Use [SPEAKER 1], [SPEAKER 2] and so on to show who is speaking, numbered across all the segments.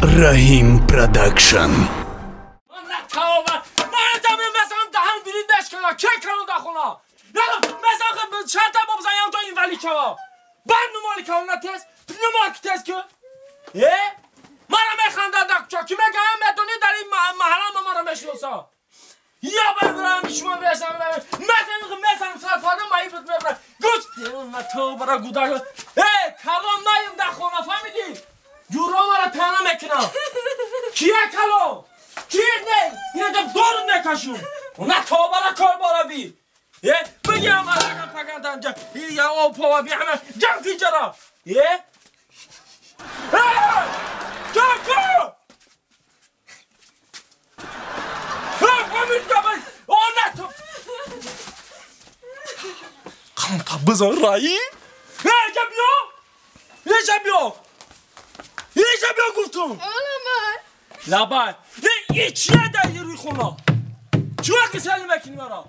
[SPEAKER 1] Раҳим Продакшн.
[SPEAKER 2] Раҳим? Ҳеҷа биё! Ҳеҷа биё! Ҳеҷа биё гуфтум! Лабай! Ин чия дар рӯи хона? Чиё ки сел мекунӣ маро?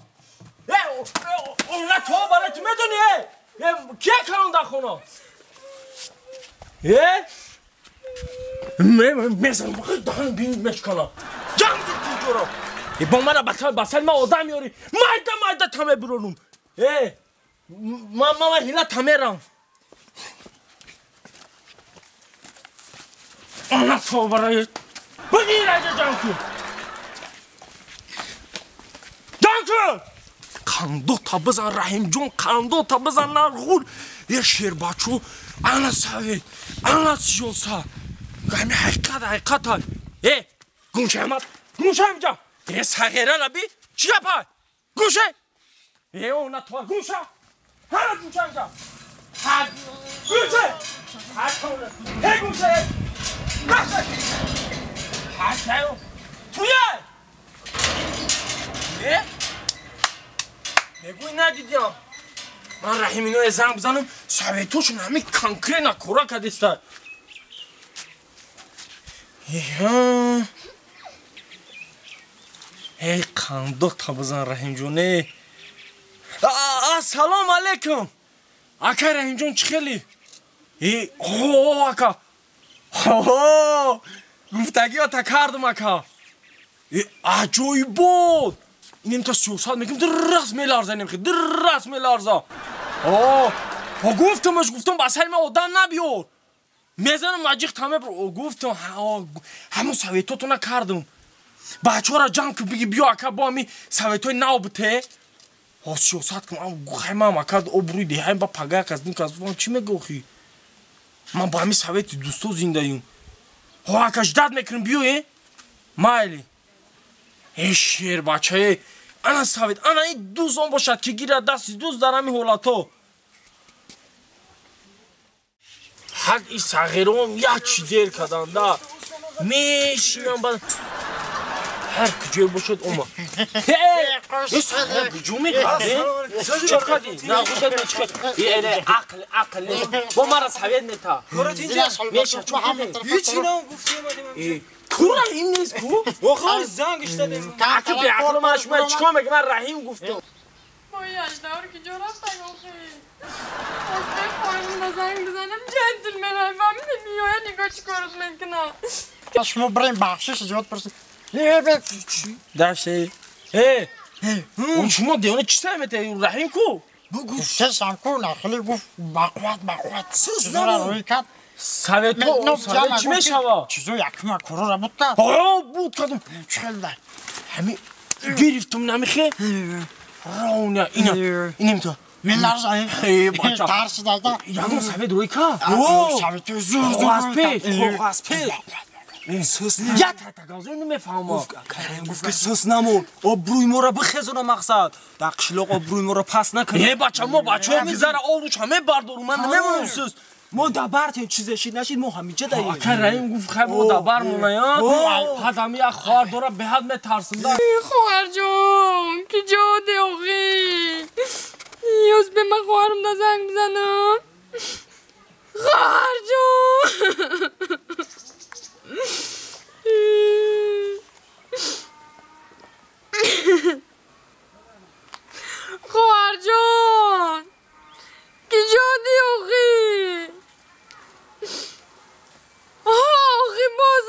[SPEAKER 2] Она то барои ту медонӣ? Кия калон дар хона? Мезанам даҳан бинит мешканам. Ҷанг дид ҷоро! Бо мана ба сари ман одам меёрӣ. Майда майда та мебиронум. Мама ҳила тамерам. Ана то барои бигир айда ҷанг кун. Ҷанг кун! Қандота бизан Раҳимҷон, қандота бизан нарғул. Е шербачо, ана савет, ана сиёса. Ҳами ҳақиқат, ҳақиқат. Е, гунша амад, гунша инҷа. Е сағира наби, чӣ гапа? Гунша. Е, она то гунша. ҳама гунша инҷа. Ҳа, гунша. Ҳа, ҳе гунша. Гунша. Ҳа, чаё. Туя. Е? Мегӯй надидям. Ман Раҳим иное занг бизанам, советошон ҳами конкретно кора кардиста. Эҳа. Эй, қандота бизан Раҳимҷон, э. Ассалому алайкум. Акай Раҳимҷон, чӣ хели? Э, о, ака. Ҳо, гуфтагиёта кардам, ака. Э, аҷоибот. Инем та сиёсат мекунем, дуррас меларзанем, дуррас меларза. О, гуфтамаш, гуфтам ба сари ман одам набиёр. Мезанам маҷиқ таме, гуфтам, ҳамон советотона кардам. Бачаҳоро ҷамъ кун, биги биё ака, бо ҳами советҳои нав бите. О, сиёсат кун, хаймам ака, обрӯи деҳаем ба пага кас, дин кас, чӣ мегӯхӣ? Ман ба ҳами совети дӯсто зиндаюм. О, ака, ждат мекунем, биё, э? Майли. Э, шер бачае, ана совет, ана ин дӯст он бошад, ки гирад дасти дӯст дар ҳами ҳолатҳо. Ҳақ и сағирон як чӣ дер карданда. Мешинам ба ҳар куҷое бошад ома. Куҷо мекард? Чӣ кардӣ? Нағушад чӣ кард? Ақл, ақл. Бо мара совет мета. Меша, чӣ кардӣ?
[SPEAKER 3] Ҳеҷ нам гуфтем.
[SPEAKER 2] Ку Раҳим нест ку?
[SPEAKER 3] Охир занг иштадем.
[SPEAKER 2] Аки беақл ман шумо чикор мекунам? Ман Раҳим гуфтам.
[SPEAKER 4] Ой, аждаҳор ки ҷо рафтаг охир. Аз бехоҳам ба занг бизанам, ҷентлмен фаҳмидӣ, меояд нигоҳ чӣ корот мекунад.
[SPEAKER 5] Шумо бирем бахшиш зиёд пурсид.
[SPEAKER 2] Даше. Э, он шумо девона чӣ сай мета? Раҳим ку?
[SPEAKER 5] Гуфтесам ку, нахели гуфт бақувват, бақувват. Чизоро рӯй кард.
[SPEAKER 2] Советҳо, совет чӣ мешава?
[SPEAKER 5] Чизо якума корора буд кард.
[SPEAKER 2] Ҳо, буд кардам.
[SPEAKER 5] Чӣ хел дар?
[SPEAKER 2] Ҳами гирифтум намихе? Ровня, ина, инем то.
[SPEAKER 5] Меларза,
[SPEAKER 2] э, бача.
[SPEAKER 5] Тарсида.
[SPEAKER 2] Ягон совет рӯй кард?
[SPEAKER 5] Советҳои зур зур.
[SPEAKER 2] Аз пеш, аз пеш. Я татаганзо намефаҳмам.
[SPEAKER 3] Гуфт ки сус намон, обрӯи моро бихезона мақсад. Дар қишлоқ обрӯи моро пас накунад.
[SPEAKER 2] Э, бача, мо бачаҳо мизара обрӯша мебардорум, ман намемонам сус.
[SPEAKER 3] Мо дабартем, чизе шид нашид, мо ҳамиҷа даем.
[SPEAKER 2] Ака Раҳим гуфт хай мо дабар моная. Ҳад ҳами як хоҳар дора, беҳад метарсам.
[SPEAKER 4] Хоҳарҷон, ки ҷо де охи? Ёз бе ман хоҳарам да занг бизанам. Хоҳарҷон! Хоҳарҷон, ки ҷо ди охи? Охи боз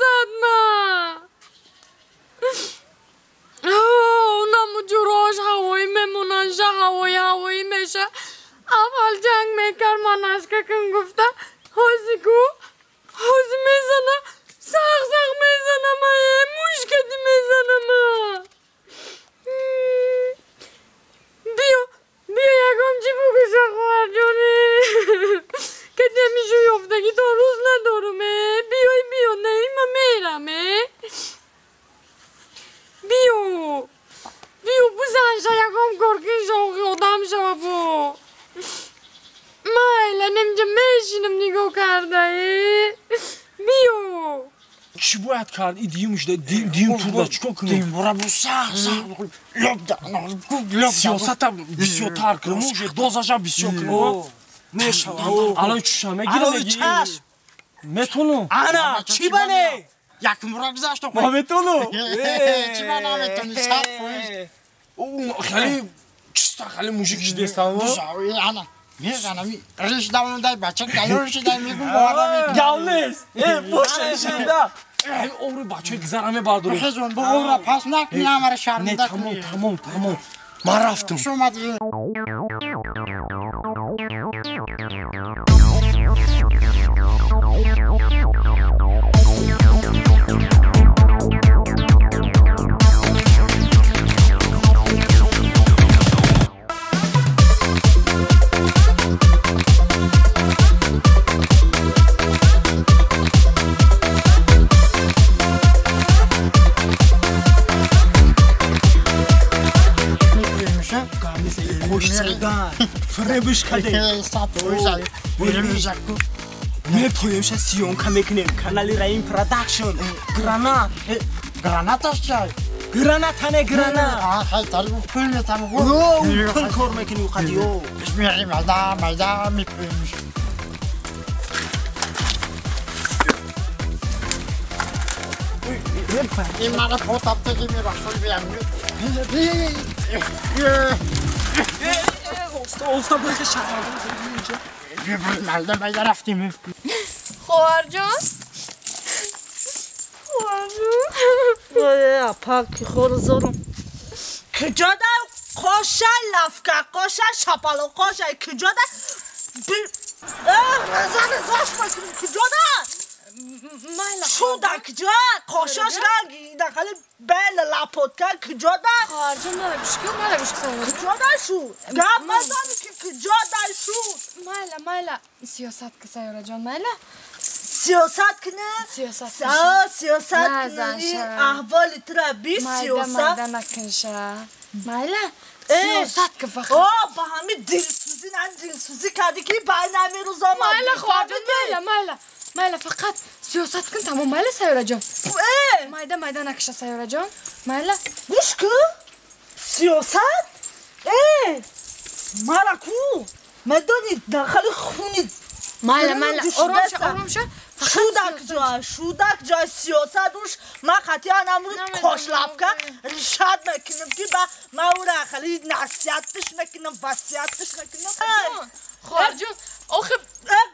[SPEAKER 2] чӣ бояд кард? И диюмш диюм турда чикор кунем?
[SPEAKER 5] Димбора бу сах сах лоб да лоб.
[SPEAKER 2] Сиёсата бисёртар кунем, уже дозаша бисёр кунем.
[SPEAKER 3] Мешава.
[SPEAKER 2] Алои чуша мегирам.
[SPEAKER 3] Алои чаш.
[SPEAKER 2] Метонам.
[SPEAKER 3] Ана, чӣ бане?
[SPEAKER 5] Як мура гузашт.
[SPEAKER 2] Ма метонам.
[SPEAKER 5] Чӣ ба наметони? 100%.
[SPEAKER 2] Хеле чиста, хеле мужик шидестам.
[SPEAKER 5] Ана. Мезанам, риш давондай бача гаёр шидай мегум бовар намекунам.
[SPEAKER 2] Гав нест. Э, боша шида. Ҳамин обрӯи бачаи гузара мебардорем.
[SPEAKER 5] Хезон, бо обра пас накунӣ, ҳамаро шарманда
[SPEAKER 2] кунӣ. Тамом, тамом, тамом. Ман рафтам.
[SPEAKER 5] Хуш омадӣ.
[SPEAKER 3] Фребиш каде. Мепоемша съёмка мекунем. Канали Раим Продакшн. Гранат.
[SPEAKER 5] Гранаташ чай?
[SPEAKER 3] Граната не гранат.
[SPEAKER 5] Хай тару пул метам.
[SPEAKER 3] Пул кор мекунӣ қадиё.
[SPEAKER 5] Мери майда майда мепоемш. Ин мара потаптаги мебахшой биям.
[SPEAKER 3] Оста бихе шаҳр.
[SPEAKER 5] Майда майда рафтем.
[SPEAKER 4] Хоҳарҷон. Хоҳарҷон.
[SPEAKER 6] Ой, апа ки хорзорум. Куҷода қоша лафка, қоша шапало, қоша куҷода? Реза резаш макун куҷода?
[SPEAKER 4] Майла.
[SPEAKER 6] Шуда куҷо? Қошаш ранги дахали бел лапотка куҷода?
[SPEAKER 4] Хоҳарҷон, мара гӯш кун, мара гӯш кун.
[SPEAKER 6] Куҷода шуд? Гап мазани ки куҷода шуд?
[SPEAKER 4] Майла, майла. Сиёсат ки Сайёраҷон, майла.
[SPEAKER 6] Сиёсат кунӣ?
[SPEAKER 4] Сиёсат.
[SPEAKER 6] Сиёсат кунӣ. Аҳволи тура би сиёсат.
[SPEAKER 4] Майда накунша. Майла. Сиёсат ки фақат.
[SPEAKER 6] О, ба ҳамин дилсӯзӣ, на дилсӯзӣ кардӣ ки байна ҳамин рӯз омадӣ.
[SPEAKER 4] Майла, хоҳарҷон, майла, майла. Майла, фақат сиёсат кун, тамом, майла, Сайёраҷон. Майда, майда накиша, Сайёраҷон. Майла.
[SPEAKER 6] Гӯш кун. Сиёсат? Мара ку? Медонӣ дахали хуни.
[SPEAKER 4] Майла, майла, ором ша, ором ша.
[SPEAKER 6] Шудак ҷой, шудак ҷой сиёсат уш ман қатъиян амрӯз қошлапка ришат мекунам ки ба ман ӯра хали насиҳатш мекунам, васиятш мекунам.
[SPEAKER 4] Хоҳарҷон, охи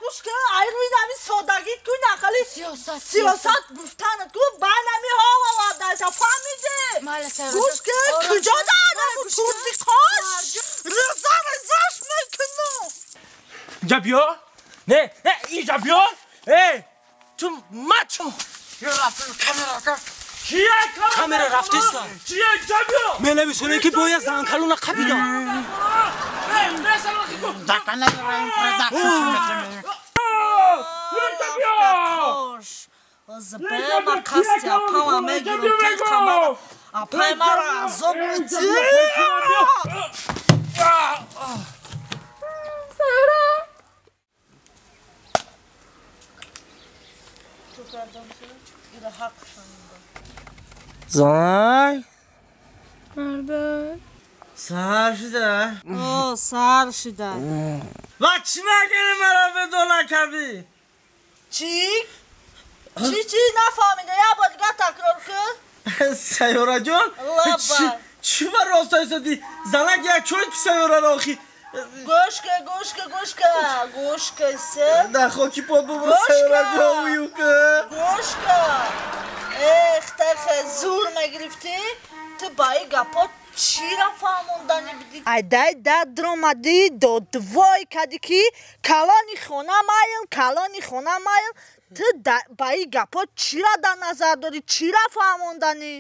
[SPEAKER 6] гӯш кун, ай рӯи нами содагӣ кун, ахали
[SPEAKER 4] сиёсат,
[SPEAKER 6] сиёсат гуфтанат ку ба нами ҳо овардаша, фаҳмидӣ? Гӯш кун, куҷо дараму турди қош? Реза резаш мекунам.
[SPEAKER 2] Инҷа биё. Не, не, инҷа биё. Э, ту мачо. Кия
[SPEAKER 3] камера рафтеста.
[SPEAKER 2] Кия инҷа биё.
[SPEAKER 3] Менависонем ки бояд занкалона қапидам.
[SPEAKER 5] Дар канали Раим Продакшн.
[SPEAKER 6] Збема қасти апама мегирам тиқамара. Апай мара азоб медиҳ.
[SPEAKER 4] Сара.
[SPEAKER 7] Зай.
[SPEAKER 4] Мардак.
[SPEAKER 7] Сар шуда.
[SPEAKER 6] О, сар шуда.
[SPEAKER 7] Ва чӣ мекунӣ маро бедона кардӣ?
[SPEAKER 6] Чӣ? Чӣ чӣ нафаҳмида? Як бор дигар такрор кун.
[SPEAKER 7] Сайёраҷон, чӣ ба рост истодӣ? Занак як чой ки сайёраро охи.
[SPEAKER 6] Гӯш кун, гӯш кун, гӯш кун. Гӯш кун, се.
[SPEAKER 7] Дар хоки под бубро сайёраҷон уюм кун.
[SPEAKER 6] Гӯш кун. Эх, тахе зур мегирифтӣ? Ту ба ин гапҳо чира фаҳмондани бидӣ? Айдай дадромадӣ, додвой кардӣ ки калони хона майл, калони хона майл. Ту ба ин гапҳо чира дар назар дорӣ? Чира фаҳмонданӣ?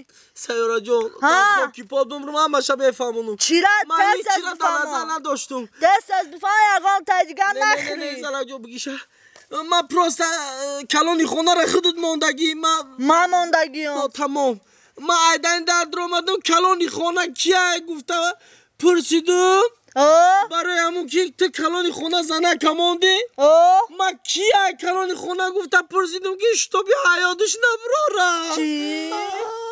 [SPEAKER 7] Сайёраҷон, дар хоки под бумрум, ҳамаша мефаҳмонам.
[SPEAKER 6] Чира
[SPEAKER 7] ман ҳеҷ чира дар назар надоштум.
[SPEAKER 6] Даст аз бифаҳм, ягон тай дигар нахӯрӣ.
[SPEAKER 7] Не, не, Сайёраҷон, бигиша. Ман просто калони хонаро худат мондагӣ.
[SPEAKER 6] Ман мондагиам.
[SPEAKER 7] Тамом. Ман айдани дар даромадам, калони хона кия гуфта пурсидум. Барои ҳамун ки ту калони хона занака мондӣ, ма ки ай калони хона гуфта пурсидум, ки шитоби ҳаёдиш набурора.
[SPEAKER 6] Чӣ?